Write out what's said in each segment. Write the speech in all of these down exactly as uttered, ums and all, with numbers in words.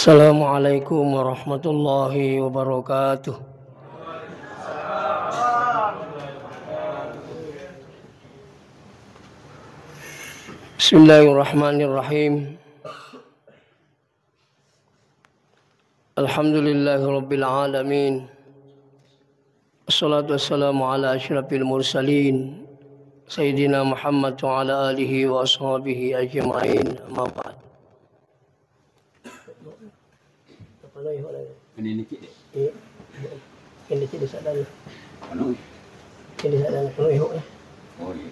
Assalamualaikum warahmatullahi wabarakatuh. Bismillahirrahmanirrahim. Alhamdulillahi rabbil alamin. Wassalatu wassalamu ala asyrafil mursalin, Sayyidina Muhammad wa ala alihi wa ashabihi ajma'in. Amma ba'd. Ini niki, Dek. Iya. Ini niki di sana. Anu? Ini di sana, penuh, ya. Oh, iya.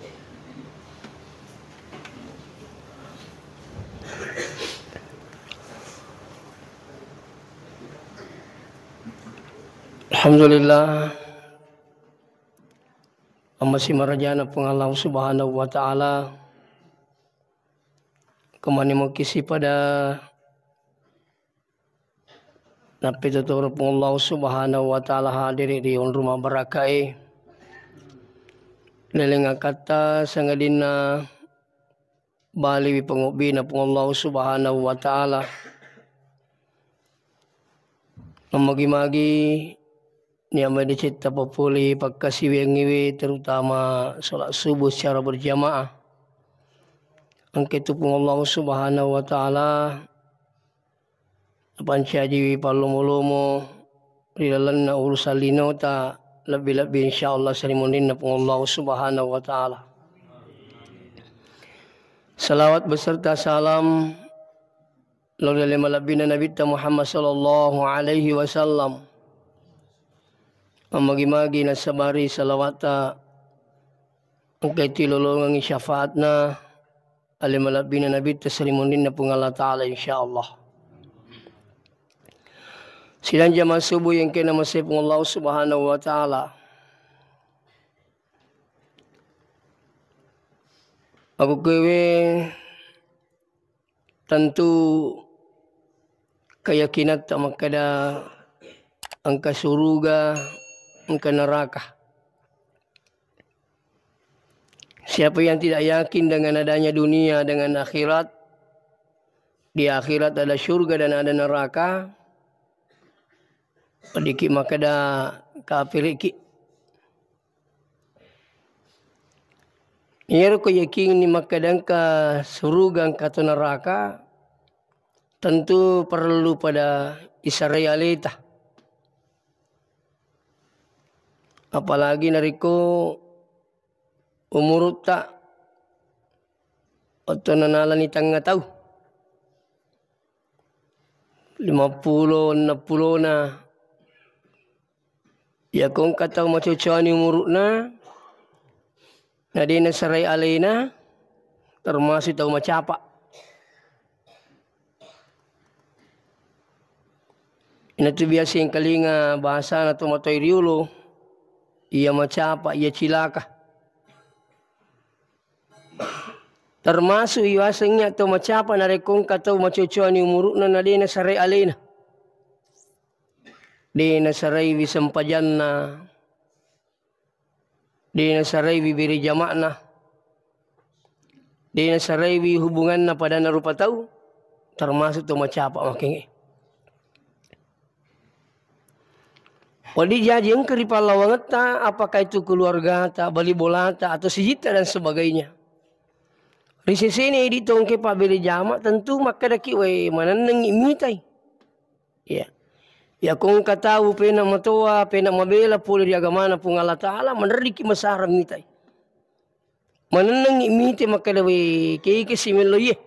Alhamdulillah. Amma si marajana Puang Allah Subhanahu wa Ta'ala. Kemani mukisi pada Nappituturu Puang Allah Subhanahu wa Ta'ala hadiri ri onrong mabarakae. Leleng akatta sangadinna baliwi pangobbina Puang Allah Subhanahu wa Ta'ala. Namagi-magi niammai dicetta papole pakkasiwiangngiwe, terutama salat subuh secara berjamaah. Engka tu Puang Allah Subhanahu wa Ta'ala napancajiwi pallomo-lomo ri lalenna urusan linota, lebbi-lebbi insyaallah sarimunrinna Puang Allah Subhanahu wa Ta'ala. Salawat beserta salam lao ri ale malebbina Nabitta Muhammad sallallahu alaihi wasallam. Mammagi-magi nassabari salawatta engkai tilolongengngi syafaatna ale malebbina Nabitta sarimunrinna Puang Allah Ta'ala, insyaallah. Sidang jamaah subuh yang kena masih Puang Allah Subhanahu wa Ta'ala. Aku kewe tentu keyakinatta makkeda engka suruga, engka neraka. Siapa yang tidak yakin dengan adanya dunia, dengan akhirat, di akhirat ada surga dan ada neraka, diki makkeda kafiriki. Iyaro ko yakinni makkeda engka suruga, engka to neraka, tentu perlu pada isarai aleta. Apalagi narekko umurutta otto nanalani tengnga tau, lima pulo, enneng pulona. Iyako engka tau macocoani umuru'na, na de nasarai alena, termasuk tau macapa. Inatu biasa engkalinga bahasana to matoa riolo, iya macapa, iya cilaka. Termasuk iwasengngi atau macapa narekko engka tau macocoani umuru'na na de nasarai alena. De nasaraiwi sempajanna. De nasaraiwi bere jama'na. De nasaraiwi hubunganna padanna rupa tau, termasuk to macapa makengnge. Wedding jaji engka ri pallawangetta, apakah itu keluargata, bali bolata, atau sijitta dan sebagainya. Ri sesena idi to engka pabbere jama, tentu makkedaki, "Wae, manennengngi mitai." Ya. Iyako engka tau pena matoa, pena mabela pole ri agamana Puang Allah Ta'ala, manrerriki masara mitai. Manennengngi mite makkeda, "We, keke si mello iye."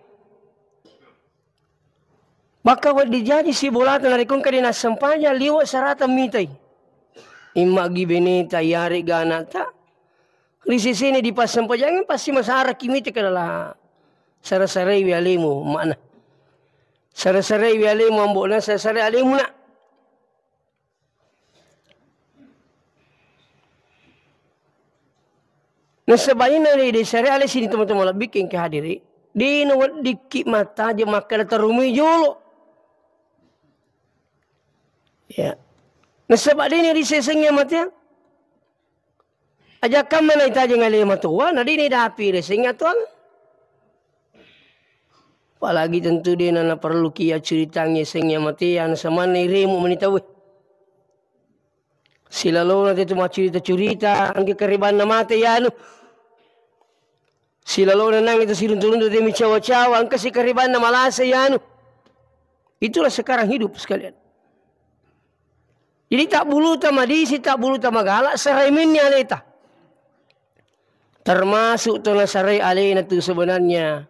Maka wedding jaji sibolata narekko engka de nassempajang liwe' sarata mitai. Imma gi beneta iyarega ana'ta, ri sesena dipassempajangngi pasti masaraki mite, keda la sara-saraiwi alemu, makna. Sara-saraiwi alemu ambo'na, sara-sarai alemu na. Nasaba ina de, de sare ale sini teman-teman lebbi engka hadiri. De naweddikki mattaje makkeda terumui jolo. Ya. Nasaba de ni risesengngi amateang. Aja kamma naitajeng ale matoa, na de ni dapi risesengngi atuang. Apalagi tentu de' na, naparelluki accuritangngi yasengnge mate, anu samanna iremu mani tauwe. Silalona tetu maccurita-curita, engka karibanna mate yanu. Silalona nangnge tasiruntu-runtu temi cawa-cawa, engka si karibanna malasa yanu. Itulah sekarang hidup sekalian. Jadi tabbuluta madisi, tabbuluta magala, sarai menni aleta. Termasuk to nasarai alena tu sebenarnya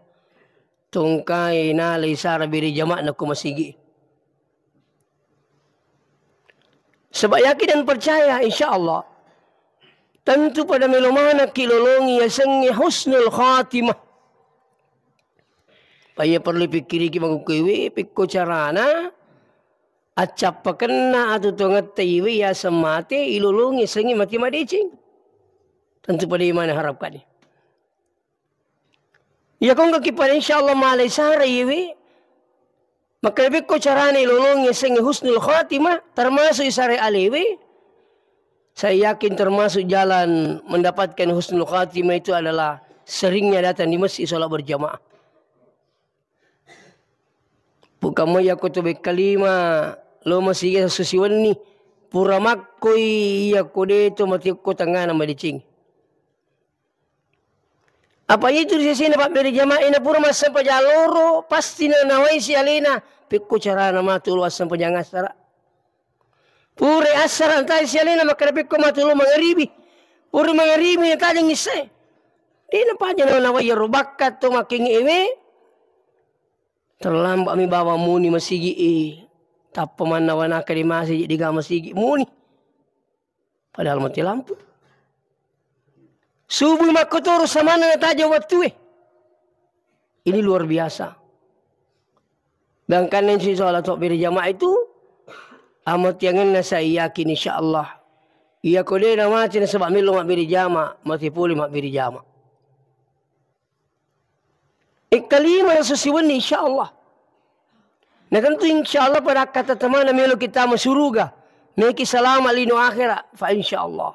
tongkai nalai sara bere jama'na ko masigi. Sebab yakin dan percaya, insya Allah, tentu pada melo manekki lolongi yasengnge husnul khatimah. Paya perlu pikkiriki makukkuewe, pekko carana accappakenna atuo tongetta iwe yaseng mate, ilolongi yasengnge mate madeceng. Tentu pada imana harapkan. Iya ko engka ki pada, insya Allah, malai sara iwe. Maka lebih ko carane lolongi yasengnge husnul khatimah, termasuk isare alewe. Saya yakin termasuk jalan mendapatkan husnul khatimah itu adalah seringnya datang di masjid sholat berjamaah. Bukan mai yakko to bekkalima lo masigi susi wenni, pura makkoi yakko de to mati ko tengana madeceng. Apa itu di sesena pabbere jamaah, ina pura massempajang loro, pasti na nawai si alena, pekko carana matu lo assempajang assara. Pura assara, entai si alena makkeda pekko matu lo mangaribi. Pura mangaribi na tajeng issae. De na paja na nawai ro bakka to makkenge ewe. Terlambat mi bawang muni masigi e. Tappa mannawa naka di masigi, di ga masigi muni. Padahal mati lampu. Subuh makkotoro samanna nataja wattue. Ini luar biasa. Gangkanna isi sholat mabbere jamaah itu, amatiangenna saya yakin insya Allah. Iya ko de na mati nasaba mello mabbere jamaah, mati pole mabbere jamaah. Ekkalima na susi wenni, insya Allah. Na tentu insya Allah pada akkatatamana melo kita masuruga. Meki salama lino akhera, fa insya Allah.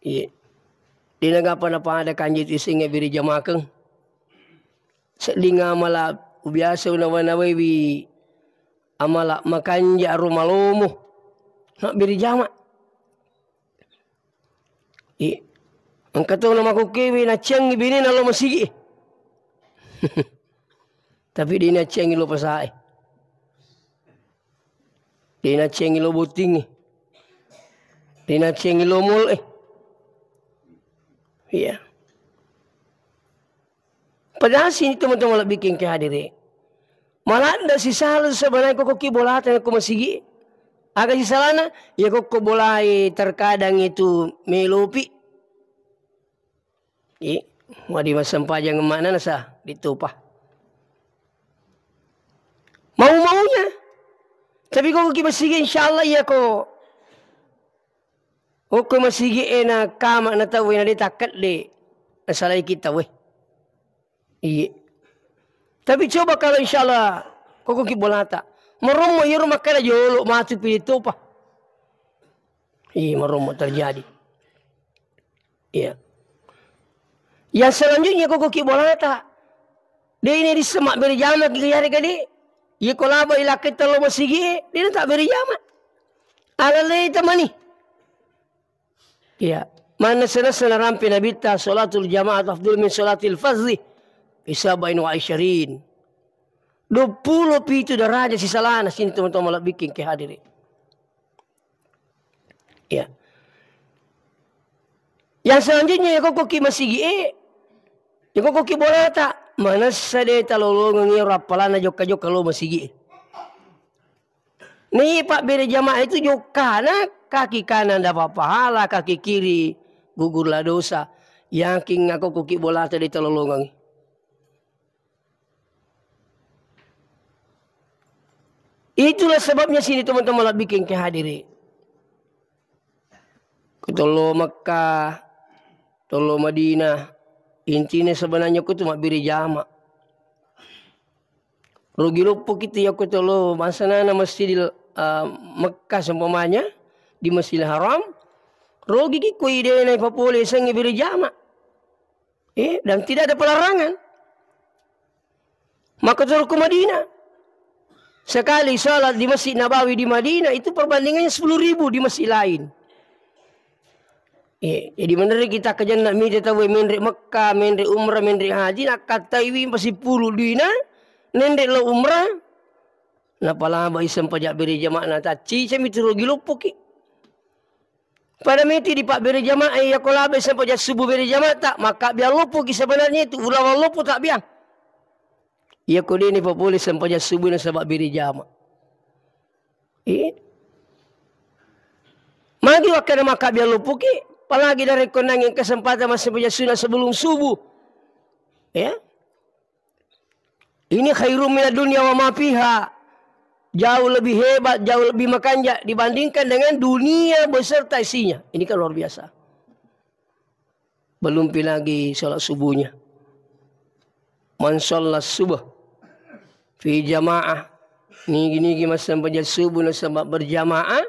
Iya. De na gapa na pada kanje tu isingnge biri jamakeng. Sedding amala biasa unawa-nawaiwi amala makanja aro malomo. Mabbiri jama. I, engka to na makokkewe nacciangngi binena lo masigi. Tapi de nacciangngi lo pasae. De nacciangngi lo bottingnge. De nacciangngi lo mol e. Iya. Padahal sini teman-teman lebih kengke hadire. Maladde sisala sebenarnya koko ki bolata ko masigi. Aga sisalana, ya koko bolai terkadang itu melopi. I, wadi massempajang mana nasa ditupa. Mau-maunya. Tapi koko ki masigi insya Allah ya ko. Okko masigi e na kama na tau e na de takkedde. Nasalai kita we. Iye. Tapi coba kalau insya Allah koko ki bolata. Marommo iyaro makkeda jolo matu pilih topa. Iye, marommo terjadi. Iya. Yang selanjutnya koko ki bolata. De ini di semak beri jama ki yare kade. Iye ko laba ilakke telo masigi e, de tak beri jama. Alalai temani. Iya. Manessa-nessa narampe Nabitta, "Salatul jama'ah afdal min salatil fardhi bi sab'in wa isyirin." Duappulo pitu daraja sisalana sini teman-teman malebbiking ke hadiri. Iya. Yang selanjutnya ya koko ki masigi e, ya koko ki bolata, manessa de talolongeng iyaro appalanna jokka-jokka lo masigi e. Ni pabbere jamaah itu jokkana kaki kanan dapat pahala, kaki kiri gugurlah dosa. Yakin ngako kuki bolata de talolongangi. Itulah sebabnya sini teman-teman lebih ke hadiri. Kutollo Mekah, tollo Madinah. Intinya sebenarnya kutu mabbiri jama. Rugi loppo kita ya kutollo, bangsa nana Masjidil, eh, Mekah seumpamanya, di Masjidil Haram, rugi ki ko idena ipapole sengi biri jama. Eh, dan tidak ada pelarangan. Makkotoro ko Madinah. Sekali salat di Masjid Nabawi di Madinah itu perbandingannya sepuluh ribu di masjid lain. Iya, jadi menre kita kejanna mita tau menre Mekka, menre umrah, menre haji, nakkattaiwi pasipulu duina, nenre lo umrah, napalabai sempajang bere jama'na tacci, cami turugi loppoki. Pada meti di pabbere jamaah, iya ko labai sempajang subuh bere jamaah tak, maka biar loppoki sebenarnya itu, ulawang loppo tak biar. Iya ko deni papole sempajang subuh nasaba bere jamaah. Iya. Magi wakkeda maka biar loppoki, apalagi dari konangin kesempatan masih punya sunnah sebelum subuh. Ya. Ini khairum minad dunya wa ma fiha. Jauh lebih hebat, jauh lebih makanja dibandingkan dengan dunia beserta isinya. Ini kan luar biasa. Belum pi lagi sholat subuhnya. Man sholat subuh fi jamaah. Nigi-nigi massempajang subuh nasaba berjamaah.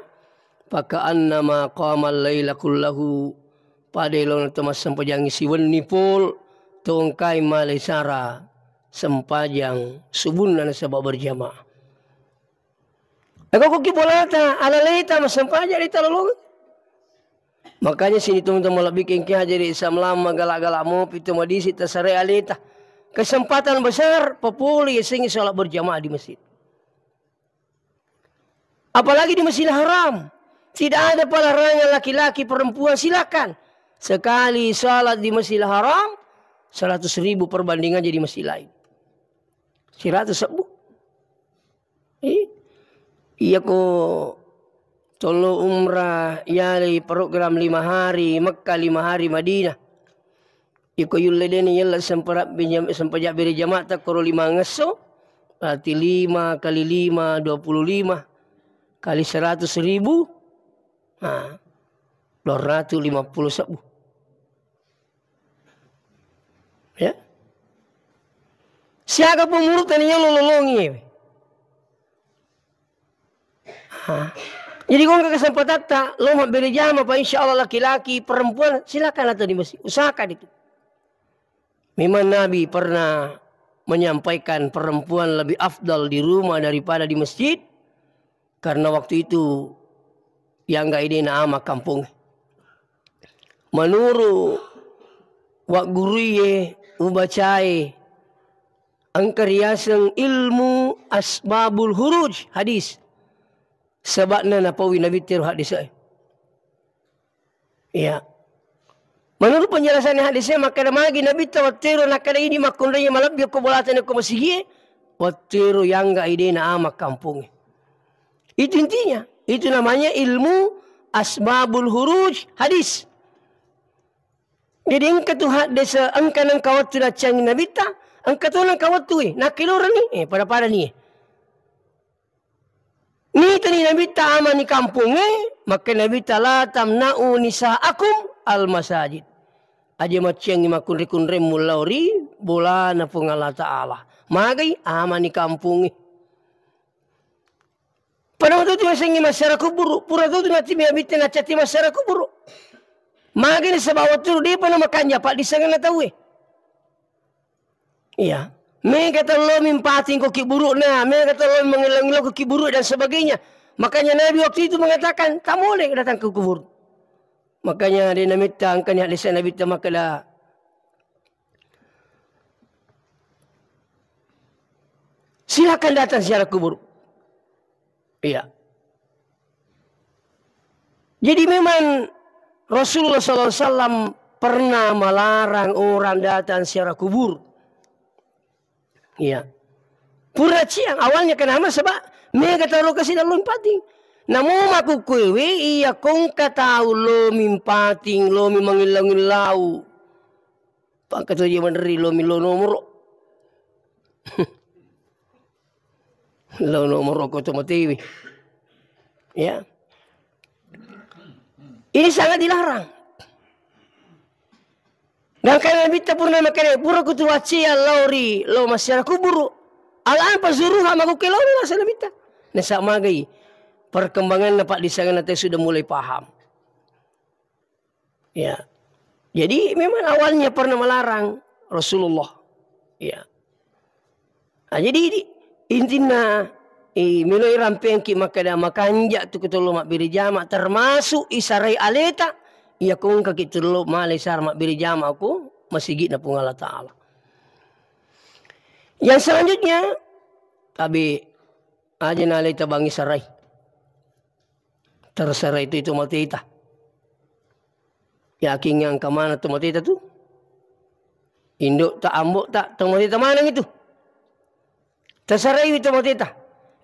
Fakaannama qamal laila kullahu. Pada elona to massempajang siwenni pol. Tongkai malai sara sempajang subuhna nasaba berjamaah. Eko ko ki bolata, alaleta massempajang di talolong. Makanya sini teman-teman lebih kengke aja di Islam lama galak-galak mopi tu madisi tasare aleta. Kesempatan besar papole yasengi sholat berjamaah di masjid. Apalagi di Masjidil Haram. Tidak ada pelarangan laki-laki perempuan silakan. Sekali sholat di Masjidil Haram, seratus ribu perbandingannya di masjid lain. Seratus ribu. Iya ko tollo umrah, yalai program lima hari Mekah, lima hari Madinah. Iko yulle deni yella sempara-, sempajang bere jamaah takkoro lima ngesso, berarti lima kali lima, dua puluh lima, kali seratus ribu, nah, dua ratus lima puluh sebbu. Ya. Siaga pemurut tani yolo lolongi. Ha. Jadi ko engka kesempatatta lo mabbere jama, Pak, insya Allah laki-laki, perempuan, silakan atau di masjid. Usahakan itu. Memang Nabi pernah menyampaikan perempuan lebih afdal di rumah daripada di masjid, karena waktu itu yang gak ide na ama kampung. Menurut wa guruye ubacae, engka riaseng ilmu asbabul huruj hadis. Sebabna napaui Nabi tero hadis e. Iya. Menurut penjelasan hadisnya, makkeda magi Nabi tawattero nakkeda idi makkunrai malebbi ko bolata ko masigie, wattero yangga idena ama kampung. Itu intinya. Itu namanya ilmu asbabul huruj hadis. Jadi engka tu hadis, engka nengka wattu naccangi Nabitta, engka tu nengka wattu, eh, nakkilorani, eh, pada-pada ni. Nitani Nabitta ama ni kampungnge, makkeda Nabitta, "La tamna'u nisa'akum al masajid." Aja macciangi makkunre-kunremmu lao ri bolana Puang Allah Ta'ala. Magai ama ni kampungnge. Pada waktu itu yasengnge masyarakat kuburu, pura tu nati Nabitta nacatti masyarakat kuburu. Magai nasaba wattu depa na makanja paddisengenna tauwe. Iya. Mega tello mimpating ko kiburu'na, mega tello mengillau-ngillau ko kiburu dan sebagainya. Makanya Nabi waktu itu mengatakan, "Tak boleh datang ke kubur." Makanya dia Nabi tangkanya hadis Nabi tamakala. Silakan datang ziarah kubur. Iya. Jadi memang Rasulullah sallallahu alaihi wasallam pernah melarang orang datang ziarah kubur. Iya. Pura ciang awalnya kenapa? Sebab mega taro kasi dalam pating. Namu maku kuewe iya kongka tau lo mimpating, lo mi mangillau-ngillau. Pangkatu je maneri lo mi lo nomoro. Lo nomoro ko to matewi. Ya. Ini sangat dilarang. Dan karena Nabitta purna makanya pura kutu wacce lao ri lo masyarakat kuburu. Al-an pazuruha magukke lo rasa Nabitta. Nasa magai perkembangan Pak di sana teh sudah mulai paham. Ya. Jadi memang awalnya pernah melarang Rasulullah. Ya. Ah, jadi idi, intinna, i, meloi rampengki makkeda makanja tu kutollo mabbere jama, termasuk isarai aleta, iya ko engkaki tullo malai sara mabbere jama ko masigi'na Puang Allah Ta'ala. Yang selanjutnya, tabe aja na aleta bangi sarai. Terserah itu, itu mateta. Yakin engka maneng to mateta tu. Indo ta, ambo ta, to mateta maneng itu. Tasaraiwi to mateta.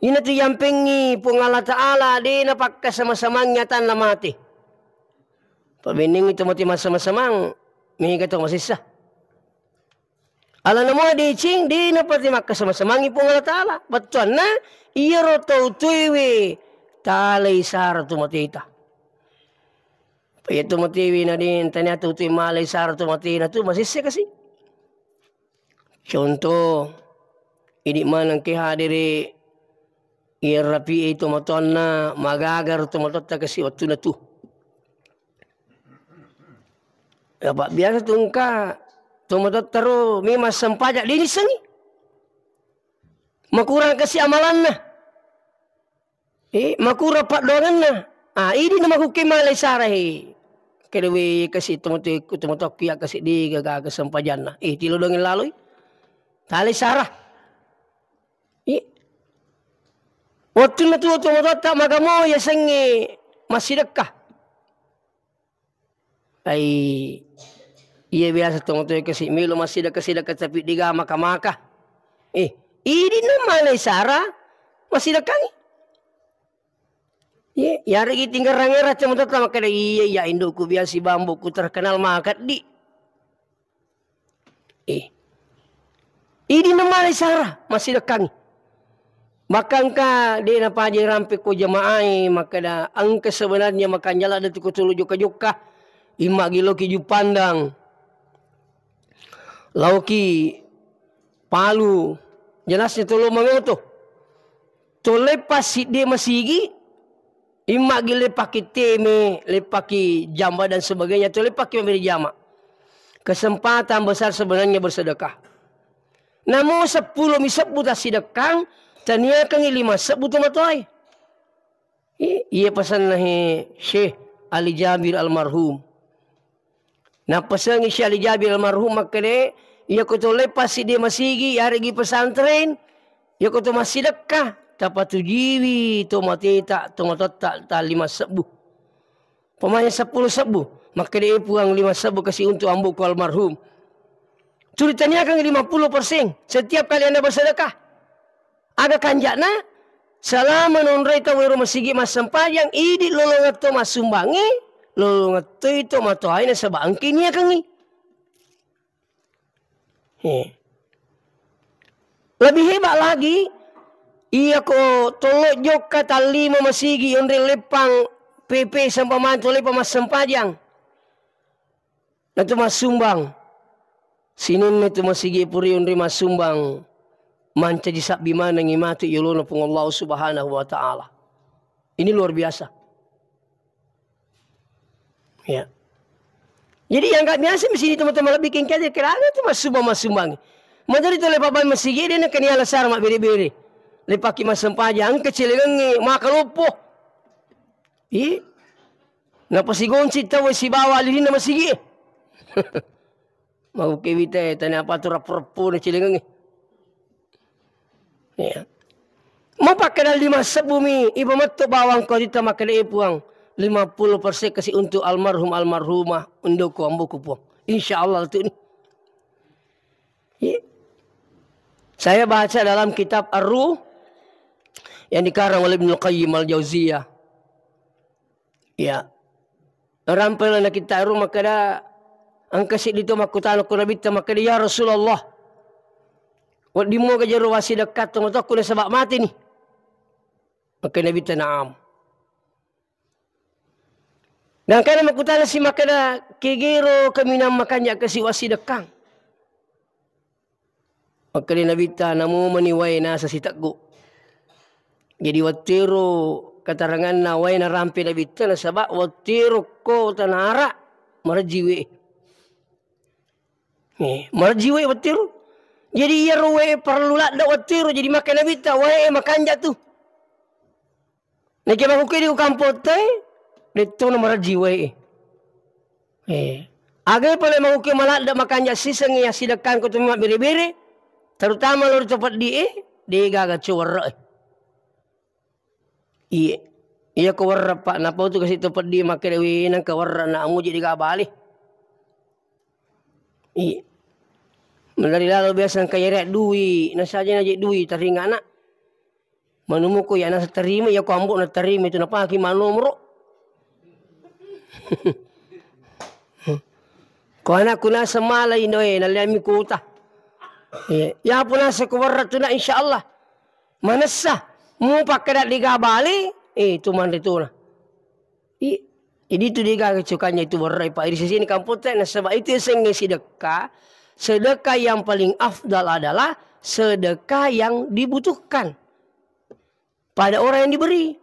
Ina tu yampengngi Puang Allah Ta'ala de napakkasama-samangngi atanna mate. Pabennengngi to mate massama-samang, mega to masessa. Alana mua deceng, de napati makkasama-samangngi Puang Allah Ta'ala. Bettuanna, iyaro tau tuewe talai sara tu mateta. Iya tu matewe na de tania tu tue malai sara tu matena tu masesse kasi. Contoh, idi maneng ke hadere iya rapi e to matoanna, magaga ro to matoatta kasi wattuna tu. Apa biasa tu engka to matoatta ro memang sempajang de nissengi. Makurang kasi amalanna. Eh, makurang paddoangenna. Ah, idi na makukke malai sara he. Kedewe kasi tomatoekku, tomatoakku ya kasi de gaga kesempajanna. Eh, tilo dongeng laloi. Talai sara. Eh. Wattunna tuo tomatoatta magamo yasengnge massidekka. Ai, iya biasa tomatoe kasi melo massidekka-sidekka tapi dega maka-maka. Eh, idi na malai sara massidekkangi. Iya, yaregi tinggal rangera tomatoatta makkeda, "Iya, iya, indukku biasa bambuku terkenal makaddi." Eh. Idi na malai sara massidekkangi. Maka engka de napaja rampe ko jamaah e makkeda engka sebenarnya makanja ladde tu ko tulu jokka-jokka. Imma gi loki Juppandang. Laoki Palu. Jelasnya tolo mangoto. Tolleppa sidde masigi, imma gi leppaki teme, leppaki jamba dan sebagainya, atau leppaki memberi jama. Kesempatan besar sebenarnya bersedekah. Namo seppulo mi sebbu tassidekkang, taniakangi lima sebbu tomatoae. I-, iya pesanna he Syekh Ali Jabir almarhum. Nappasengi Syekh Ali Jabir almarhum makkeda, "Iya ko to leppa siddi masigi, yaregi pesantren, iya ko to massidekka, tapatujiwi to mateta, to matotta ta lima sebbu." Pamanya seppulo sebbu, makkeda, "Eh, Puang, lima sebbu kasi untuk amboku almarhum." Tuli taniakan lima puluh persen setiap kali Anda bersedekah. Aga kanja'na, selama nonroi tau ero masigi massempajang, idi lolongeng to massumbangi, lolongeng toi to matoae nasaba engka niakangi. He. Lebih hebat lagi, iya ko tollo jokka tallima masigi onreng leppang P P sempamang to leppang massempajang. Natu massumbang. Sininna tu masigi puri onreng massumbang. Mancaji sabbi manengi matu yolona Puang Allah Subhanahu wa Ta'ala. Ini luar biasa. Ya. Jadi yang nggak biasa mesti teman-teman lebih kengkede kerana tu massumbang-massumbang. Madari tu lepa ban masigi de na kania lasar mabbere-bere. Lepaki massempajang, engka celengengnge, maka loppo. Ih. Napasigonci tau sibawa alilinna masigi. Mau kewita tania apa tu rappo-rappona celengengnge. Ya. Mau pakkeda lima sebbu mi, ipa metto bawang ko dita makkeda, "Eh, Puang, lima puluh persen kasi untuk almarhum almarhumah, undoko amboku, Puang." Insya Allah tu ni. Ya. Saya baca dalam kitab Ar-Ruh yang dikarang oleh Ibnu Qayyim Al-Jauziyah. Ya. Rampe lana kitta ero makkeda, engka siddi to makkutana ko Nabitta makkeda, "Ya Rasulullah, wedding moga jero wassidekka to matoakku nasaba mateni?" Makkeda Nabitta, "Na'am." Dan kana makkutana si makkeda, "Kegero kaminang makanja kasi wassidekkang?" Makkeda Nabitta, "Namo mani wae nasa siteggu." Jadi wettuero keteranganna wae narampe Nabitta nasaba wettuero ko tanara marejji we. Eh, marejji we wettuero. Jadi iyaro wae parellu ladde' wettuero, jadi makkeda Nabitta, wae makanja' tu. Nakke makkukkue di kampottae, de'tona marejji wae. Eh, aga pale makkukkue maladde' makanja' sisengngi assidekkangko tu mabbere-bere, terutama lao ri to peddi'e, de'gaga co werre'e. Iye. Iyako werre', Pak, napau tu kasi' to peddi' makkeda, "Wih, nengka werre' na muji de'ga bale." Iye. Menari lalo biasa engka yere' dui', nasaja naje' dui' taringa ana'. Manumuko ya nasa tarima, iyako ambo' na tarima itu napaki manomoro. Ko anakku naseng mala ino e, nalliammi kuota. Iya, yapo naseng ko werre' tu na, insyaallah. Manessa, mu pakkeda de'ga bale, eh, tu manre tona. I, jadi itu de'gaga cokanya itu werre', Pak. Iri sisini kampotta, nasaba' itu yasengnge sidekka. Sedekah yang paling afdal adalah sedekah yang dibutuhkan pada orang yang diberi.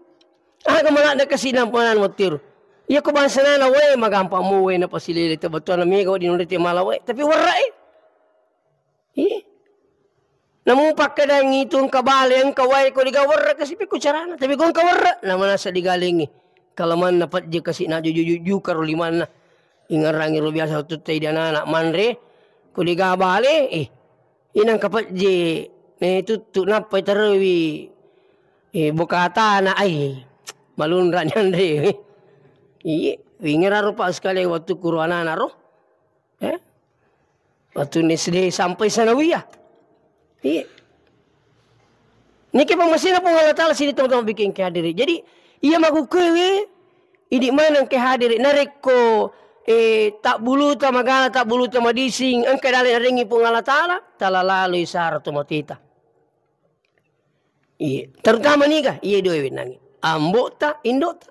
Aga maladde' kasi' nampanana wettuero. Iyako bangsa nana wae magampang mo wae napasilele, te bettuanna mega wedding nonroi te mala wae. Tapi werre'e. Ih. Namu pakkedangngi tu engka bale, engka wae ko de'ga werre' kasi' pekko carana. Tapi ko engka werre', na manasa digalengngi. Kalamanna pejje kasi' na juju-juju karo limanna. Ingerrangi ro biasa wettu te idi' ana'-ana' manre. Ko de'ga bale, eh. Inang kapejje, eh, tuttu nappai tarowi, eh, bokatana, ai, malunra ni anre. Iye, wingeraro, Pak, sekali waktu kuro anana ro. Eh? Waktu S D sampai sanawiyah. Iye. Niki pammasena Puang Allah Taala sini teman-teman bikin ke hadiri. Jadi, iya magukewe, Idi' maneng ke hadiri, narekko, eh, tabbuluta magala, tabbuluta madising, engka dale narengngi Puang Allah Taala, tala laloi sara tomateta. Iya, terutama niga, iya dua wennangi. Ambo'ta, indo'ta.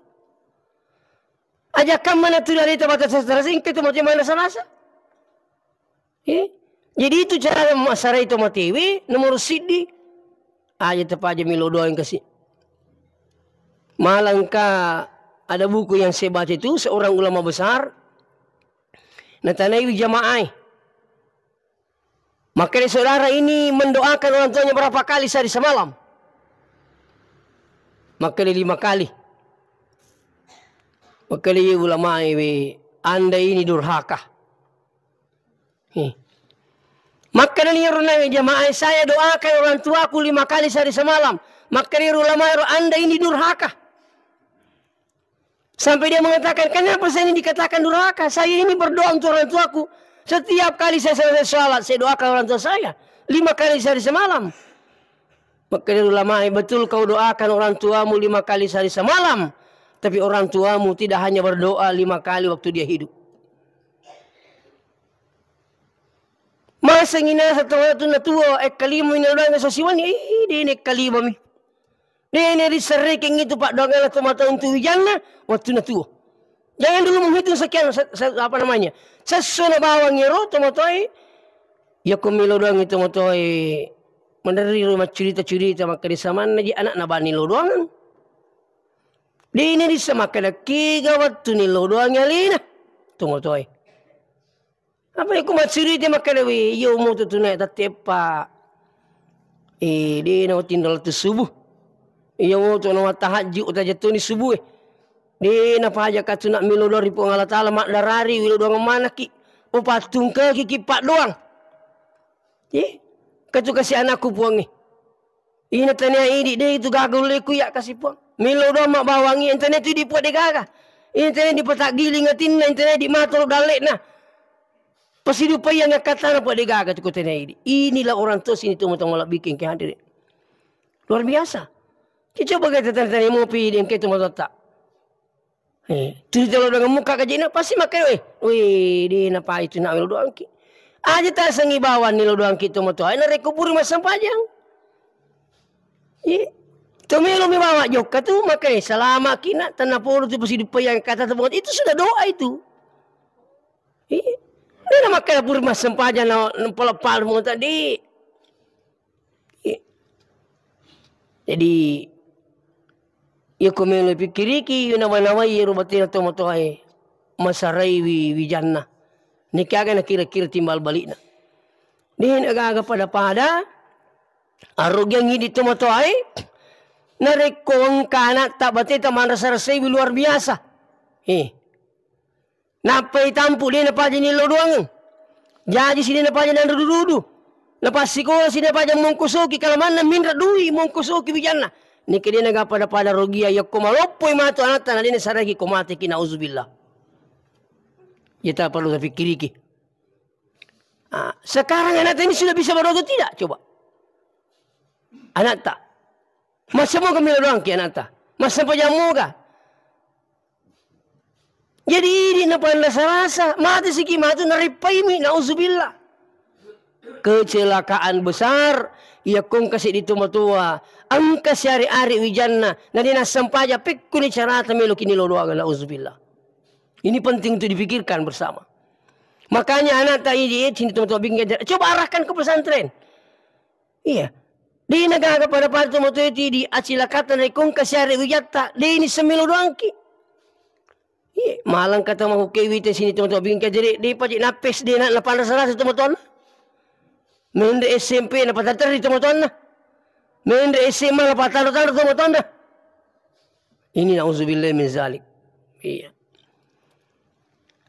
Aja kamma na tu daleta bata sastra singke tomate mana salasa. Eh? Jadi itu cara massarai tomatewe, nomor siddi, aja tapaja melo doang kasi. Malangka ada buku yang saya baca itu, seorang ulama besar, natanaiwi jamaah. Makkeda, saudara ini mendoakan orang tuanya berapa kali sehari semalam? Makkeda, lima kali. Makkeda, iya ulama, anda ini durhaka. He. Makkedani iyaro nawi jamaah, "Saya doakan orang tuaku lima kali sehari semalam." Makkeda iyaro ulama ero, "Anda ini durhaka." Sampai dia mengatakan, "Kenapa saya ini dikatakan durhaka? Saya ini berdoa untuk orang tuaku. Setiap kali saya selesai sholat, saya doakan orang tua saya. Lima kali sehari semalam." Makkeda ulama, "Betul kau doakan orang tuamu lima kali sehari semalam. Tapi orang tuamu tidak hanya berdoa lima kali waktu dia hidup." Masengi naseng tau tu natuo, ekkalima mi naludangi sasiwenni, ih, dene ekkalima mi. Dene riserrekeng itu paddoanganna tomatoa untu wijanna, wattu natuo. Jangan dulu menghitung sekian, se-, se-, apa namanya, sesso na bawang ero tomatoae, yakko melo doang tomatoae, maderri ro maccurita-curita, makkeda samanna ji anakna bani lo doangang. Dene rissa makkeda kega wattu ni lo doangi alena tomatoae. Apa iku maccurita makkeda, "Wé, iya moto tu naik tette eppa. Eh, dé na watinro lettu subuh. Iya moto na wattahajju utajattoni subuh, eh. Dé na paja katu nak melo doang ri Puang Allah Taala, maddarari wilo doang manaki. Oh, pattungkaki ki paddoang. Eh, katu kasi anakku Puang, eh." Ina tania idi, dé itu gaga ulleku iya kasi Puang. Melo doang mabbawangi, entana itu idi Puang dé gaga. Entana dipataggiling atinna, entana idi matoro dallekna. Pasidupaiang akkattana Puang dé gaga tu ko tania idi. Inilah orang tua sini tu motong malebbi kengke hadiri. Luar biasa. Ki coba kita tania mopi di engke tu matotta. Eh, tu lo doang muka kajina pasti makkeda, "Eh, wé, dé na pai tu nak melo doangki." Aja tasengi bawang ni lo doangki tomatoa, narekko puri massempajang. Eh, to melo mi bawa jokka tu, makkeda, "Salama ki nak, tenna polo tu pasidupaiang kata tu." Itu sudah doa itu. Eh, dé na makkeda puri massempajang na, na pala-pala mo tadi. Jadi, iyako melo pikkiriki, nawa-nawai iyaro batena tomatoae, masaraiwi wijanna. Niki aga nakira-kira timbal balikna. Dena gaga pada-pada arugiang idi tomatoae. Narekko engka anatta bateta manrasa-rasaiwi luar biasa. Eh. Nappai tampu de napaja nillau doangeng. Jaji si de napaja nanrudu-rudu. Napassikola si de napaja mongkosoki kalamanna minra dui mongkosoki wijanna. Nike de naga pada-pada rogia yakko maloppoi matu anatta na de nasaraiki ko mateki, nauzubillah. Iyata perlu tapikkiriki. Ah, sekarang anatta ini sudah bisa berdoa atau tidak? Coba. Anatta. Masa moga melo doangki anatta? Masa pajammoga? Jadi idi napanrasa-rasa, mate siki matu narippaimi, nauzubillah. Kecelakaan besar, iya kongka seddi tomatoa, engka siare-are wijanna, na de nassempaja pekkuni carata meloki nillau doangeng, nauzubillah. Ini penting untuk dipikirkan bersama. Makanya anatta idi, eh, sini tomatoa bingkai, coba arahkan ke pesantren. Iya. De nagaga pada-pada tomatoa itu di acilakata narekko engka siare wijatta, de ini semelo doangki. Iya, malang kata mau ke wita sini tomatoa bingkai jadi de paji napes de na, napanrasa-rasa tomatoanna. Menre S M P napatateri tomatoanna. Menre S M A napataro-taro tomatoanna. Ini nauzubillah min zalik. Iya.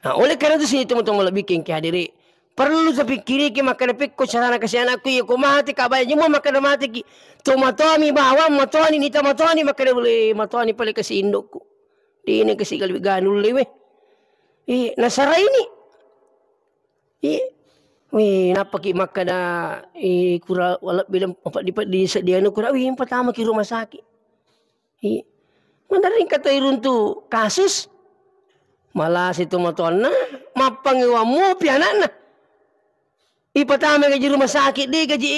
Nah, oleh karena itu sini tomatoa malebbi engka hadiri, perlu tapikkiriki makkeda pekko carana kasi anakku iya ko mate ka baya jemua makkeda mateki. Tomatoami bawang matoani nita matoani makkeda bole matoani pale kasi indokku. Dene kasi galbi ganul lewe. Eh, nasaraini. Eh, weh, nappaki makkeda, eh, kura walebbi lem-, apa di, di, di anu kura, wih, pertama ki rumah sakit. Iya. Maderri engka to iruntu kasus, malasa tomatoanna, mappangewang mopi anakna. Ipatama gaji rumah sakit, de gaji,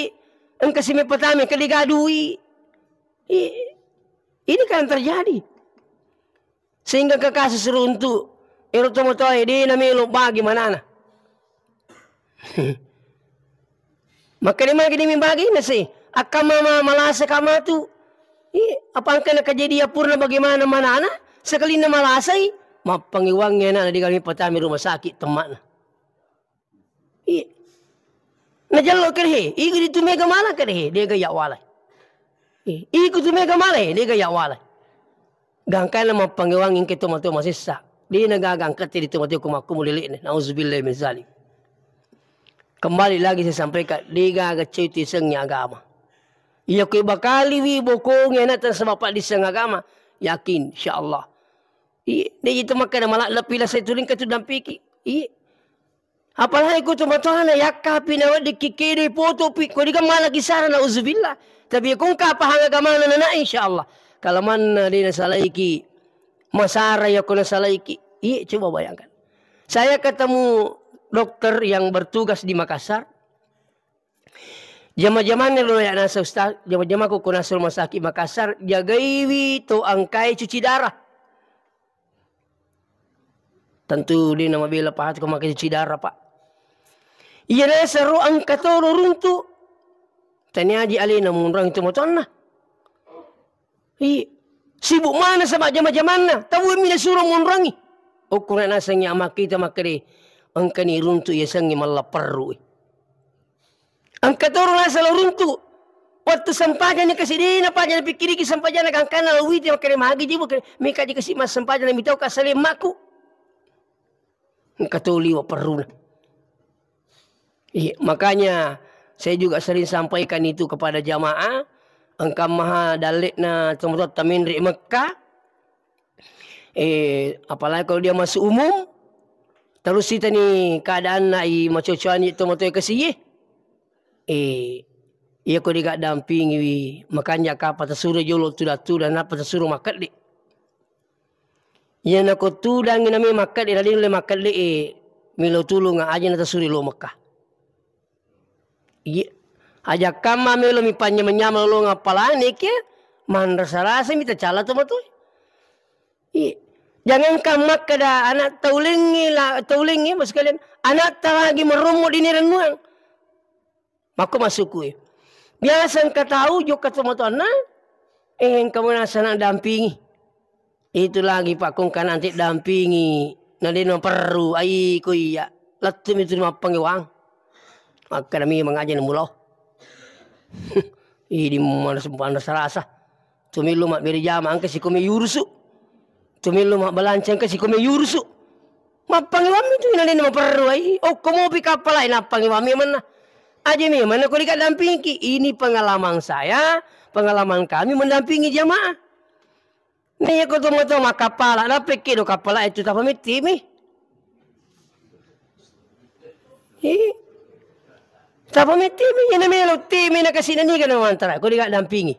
engka si mepatama, engka de gadui. Iya. Ini kan terjadi. Sehingga ke kasus runtu, ero tomatoae, de namelo bagi manana. Makkeda magi demi bagi nasi. Akkamma ma-, malasa ka matu. Ih, apa engka na kejadian purna bagaimana manana? Sekalinna malasai, mappangewangngi anakna di kami patami rumah sakit temmakna. Ih. Najello kere he, iku ditu mega mala kere he, dega ya walai. Ih, iku tu mega mala he, dega ya walai. Gangkanna mappangewangngi engka tomatoa masessa. De nagaga engkate di tomatoa ko makkumu lele'na. Nauzubillahi min zalik. Kembali lagi saya sampaikan, de gaga cewek tisengngi agama. Iya ko bakaliwi bokongi anakta nasaba paddisseng agama, yakin insyaallah. Iya, de itu makkeda mala lepi lasai turing katu dampiki. Iya. Apalagi ko tomatoana yakkapi naweddikki kedoi potopi, ko diga malaki sara, nauzubillah. Tapi ko engka pahang agamana nana, insyaallah. Kalamanna de nasalaiki, masara yako nasalaiki. Iya, coba bayangkan. Saya ketemu dokter yang bertugas di Makassar. Jama-jamanna lo ya nasa ustaz, jama-jamaku ko nasa rumah sakit Makassar, jagaiwi to angkai cuci darah. Tentu de namabela paha ko makkeda cuci darah, Pak. Iya nasaro engka toro runtu. Taniaji alena monroangi tomatoanna. Iya. Sibuk mana sama jama-jamanna. Tau mi nasuro monroangi. Okko na nasengngi amakkita makkeda engkani runtu yasengnge mallapperru. Engka toro nasala runtu. Wettu sempajang ni kasi de napaja napikkiriki sempajang na gangkanna lawiti makkeda magi jibu makkeda meka ji kasi massempajang na mitau ka salemmaku. Engka to liwa perruna. Iya, makanya saya juga sering sampaikan itu kepada jamaah, engka maha dalle'na tomatoatta menre Mekka, Eh, apalagi kalau dia masuk umum, terus itani keadaanna i macocoani tomatoa kasiye. Eh, iya ko diga dampingiwi, makanja kapa tasuro jolo tudang-tudang, napa tasuro makkedde. Iya nako tudangi nami makkedde, nadin le makkedde, eh, milo tulunga aja na tasuri lo Mekah. Iya. Ajakkamma melo mi panyameng-nyameng lolong appalane ke, manrasa-rasa mi tacala tomatoe. Iya. Jangankan makkeda anak taulengngi la, taulengngi, Mas sekalian, anak talagi merommo di nirennuang. Makko masukku, eh. Biasa engka tau jokka tomatoanna, eh, engka manasa na dampingi. Itu lagi, Pak, kongka nanti dampingi, na de naperru, ai, ko iya, lettu mi tu mappangewang. Akkeda mi mangaja na mulao. Idi mana sempanna sarasa. Tumillu mabbere jama engka sikomi yurusu. Tumillu mabbalanca engka sikomi yurusu. Mappangi wammi tu inanena maperru ai. Okko mopi kappalai nappangi wammi manna. Aja memang ko dika dampingki. Ini pengalaman saya, pengalaman kami mendampingi jamaah. Nah, iya ko tomatoa makkappala, nappa ikkedo kappala itu tapa mettimi. Ih. Tapa mettimi, iya namelo timi na kasi na niga na mantara, ko dika dampingi.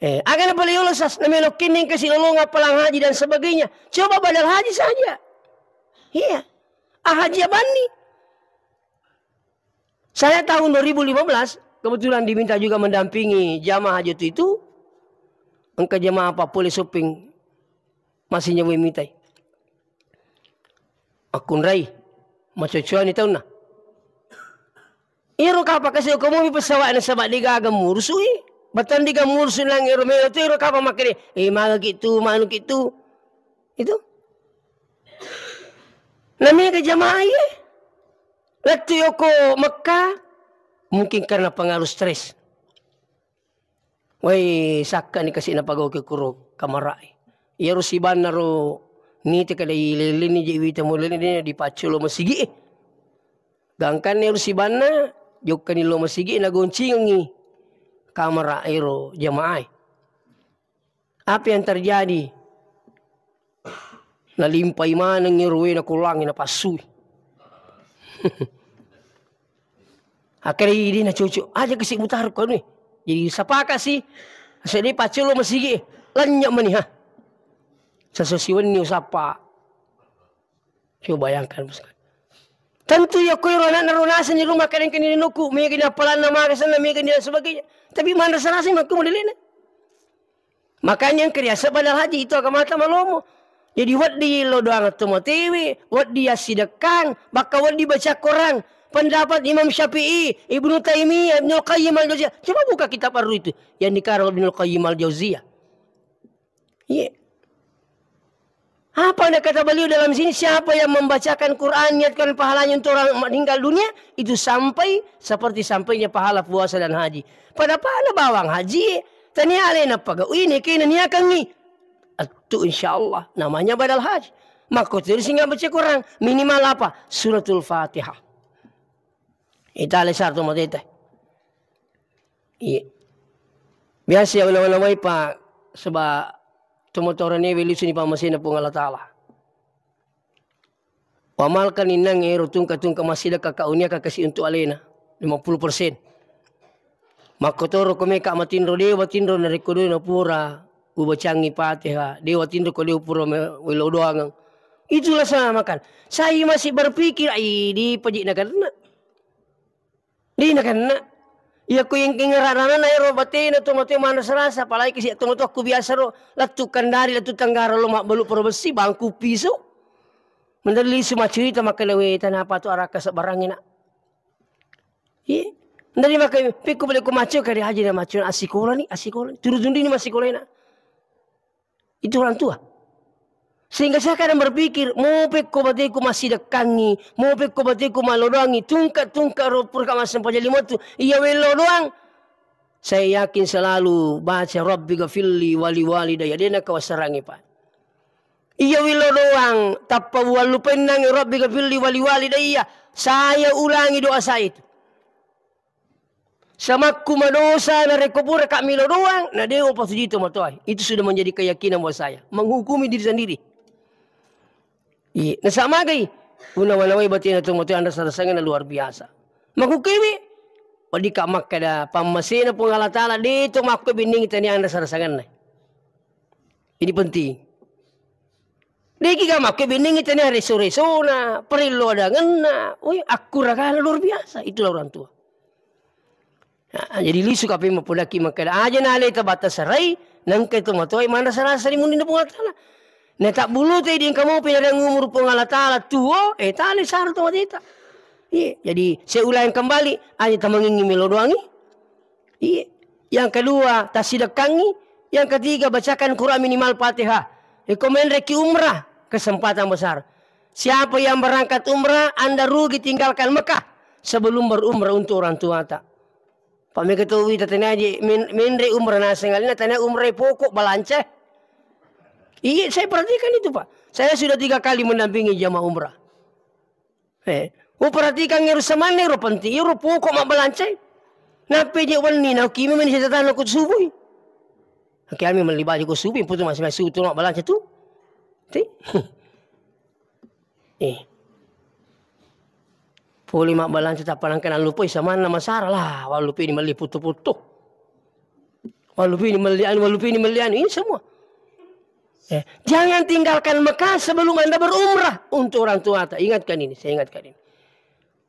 Eh, aga na pale yolo sas, namelo kinning kasi lolong appalang haji dan sebagainya. Coba badal haji saja. Iya. Ah, haji abanni. Saya tahun dua ribu lima belas, kebetulan diminta juga mendampingi jamaah haji itu. Engka jamaah apa pole shopping, masih nyawa mitai. Akkunrai, macocoani taunna. Iro kapa kasi ko momi pesawat na sabak digaga murusui. Batang diga murusu nang iro melo tu iro kapa makkede, eh, maga kitu, manu kitu. Itu. Namanya ke jamaah iya. Lettu yoko Mekah, mungkin karena pengaruh stres. Wai, sakka ni kasi napagauke kuro kamara'i. Iyaro sibanna ro nite kada ileleni je wita mulene de dipaccolo masigi e. Gangkanna ero sibanna jokkani lo masigi e nagoncingengi kamara ero jamaah e. Apa yang terjadi? Nalimpai maneng ero wena kolangi napassui. Akhirnya ini na cucu, aja kasi mutaru kau ni. Jadi sapaka si, sedih pacul lo masigi, lanyap mani ha. Sesuai siwenni usapa. Coba bayangkan, Bos. Tentu ya koi ro anak naro nasa di rumah kadang kini nuku, mega ni apalan nama sana, mega ni dan sebagainya. Tapi mana serasa makku modelina. Makanya engka riaseng badal haji itu agamata malomo. Jadi wedding lo doang to matewe, wedding yassidekkang, bakka wedding baca Quran. Pendapat Imam Syafi'i, Ibnu Taimiyah, Ibnu Qayyim Al-Jauziyah. Coba buka kitab Ar-Ruh itu yang dikarang Ibnu Qayyim Al-Jauziyah. Iya. Apa yang kata beliau dalam sini, siapa yang membacakan Quran, niatkan pahalanya untuk orang meninggal dunia, itu sampai seperti sampainya pahala puasa dan haji. Pada pahala bawang haji, tania alena paga, ini kena niakangi. Itu insya Allah namanya badal haji. Maka terus nggak baca Quran, minimal apa? Suratul Fatihah. Itale sarto mateta. Iya. Biasa ya wana-wana wai pa, sebab tomatoa newe lisuni pammasena Puang Allah Ta'ala. Wamalkan innang ero tungka-tungka massidekka ka unia ka kasi untuk alena lima puluh persen. Makkotoro ko meka matinro, dewa tinro narekko doi napura ubacangi Fatihah, dewa tinro ko dewa pura me-, welo doangeng. Itulah sama makan. Saya masih berpikir, ai di pajik na karena. Dé nakenna. Iyako engkengngerarana ero batena tomatoa manrasa-rasa, apalagi kasi tomatoakku biasa ro, lettu Kendari, lettu Tenggara lo mabbalu pura bessi, bangku piso. Menre lisu maccerita makkeda, "We, tenapa tu arakka sebbarangnge, Nak?" Iye. Menre makkeda, "Pekko bale ko macco kade aja na macco, assikolani, assikolani. Turu tundini massikolana." Itu orang tua. Sehingga saya kadang berpikir, mau pekko bateku massidekkangi, mau pekko bateku mallodoangi, tungka-tungka ro pura ka massempajang lima tu, iya wello doang. Saya yakin selalu baca, "Rabbi ghafirli wali walidayya." Dena kawassarangi, Pak. Iya wello doang, tappa wallu pennang, "Rabbi ghafirli wali walidayya." Saya ulangi doa saya itu. Samakku madosa narekko pura ka melo doang, na dewa pasuji tomatoae. Itu sudah menjadi keyakinan buat saya. Menghukumi diri sendiri. Iya, nasamagai. Unawa-nawai batena tomatoa anrasa-rasangenna luar biasa. Makkukewe, wedding ka makkeda pammasena Puang Allah Ta'ala, de to makko bennengi tania anrasa-rasangenna. Ini penting. Deki ga makko bennengi tania reso-resona, parello adangenna. Woi, akkuragana luar biasa. Itulah orang tua. Nah, jadi lisu kape mapodaki makkeda, aja na aleta batasarai, nangka tomatoae manrasa-rasa ri munrinna Puang Allah Ta'ala. Na tabbulu te di engka mopi nareng umur Puang Allah Ta'ala tuo, eh, tale saro to mateta. Iya, jadi saya ulangi kembali, aja tamangingi melo doangi. Iya. Yang kedua, tasidekkangi. Yang ketiga, bacakan Quran minimal Fatihah. Iko menreki umrah, kesempatan besar. Siapa yang berangkat umrah, Anda rugi tinggalkan Mekah. sebelum berumrah untuk orang tuata. Pak, mega to wita tania je men-, menre umrah naseng alena, tania umrah pokok balanca. Iya, saya perhatikan itu, Pak. Saya sudah tiga kali mendampingi jamaah umrah. Eh, uperhatikan ero samanna ero penting, ero pokok mabbalanca. Nappe je wenni na kimi meni setatana ku subui. Oke, ami melli baju ku subui, putu masih masih utu mabbalanca tu. Ti? Eh. Poli mabbalanca tappa nangka nallupai samanna masara lah, wallupai ni melli putu-putu. Wallupai ni melli anu, wallupai ni melli anu, ini semua. Eh, jangan tinggalkan Mekah sebelum Anda berumrah untuk orang tuata. Ingatkan ini, saya ingatkan ini.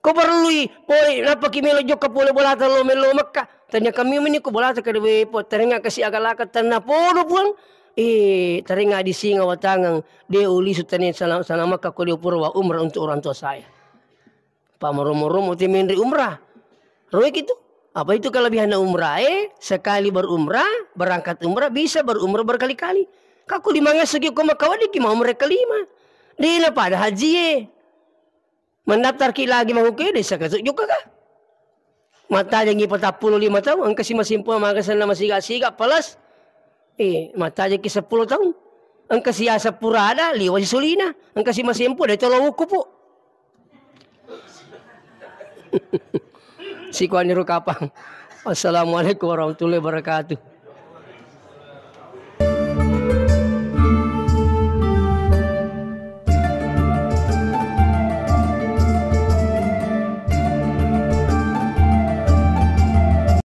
Ko perlui pole, nappa ki melo jokka pole bolata lo melo Mekah. Tanya kami meni ko bolata kada we po, teringat kasi agalaka tanah podo puang. Eh, teringat di singa watangang de uli sutane sana, sana Mekah ko dia pura wa umrah untuk orang tua saya. Pamoro-moro mo te menre umrah. Roe kitu. Apa itu kelebihannya umrah? Eh, sekali berumrah, berangkat umrah, bisa berumrah berkali-kali. Kaku lima ngasuk ko Mekah, wadi ki mau umrah kelima. Dena pada haji, eh. Mendaftar ki lagi mau ke desa kasuk juga kah? Matajengi patappulo lima tahun, engka si masimpu magasenna masiga-siga, plus, eh, matajengki seppulo tahun. Engka si asapura ada, liwa si sulina. Engka si masimpu, de tolo wuku, Pu. Sikuaniro kapang. Assalamualaikum warahmatullahi wabarakatuh.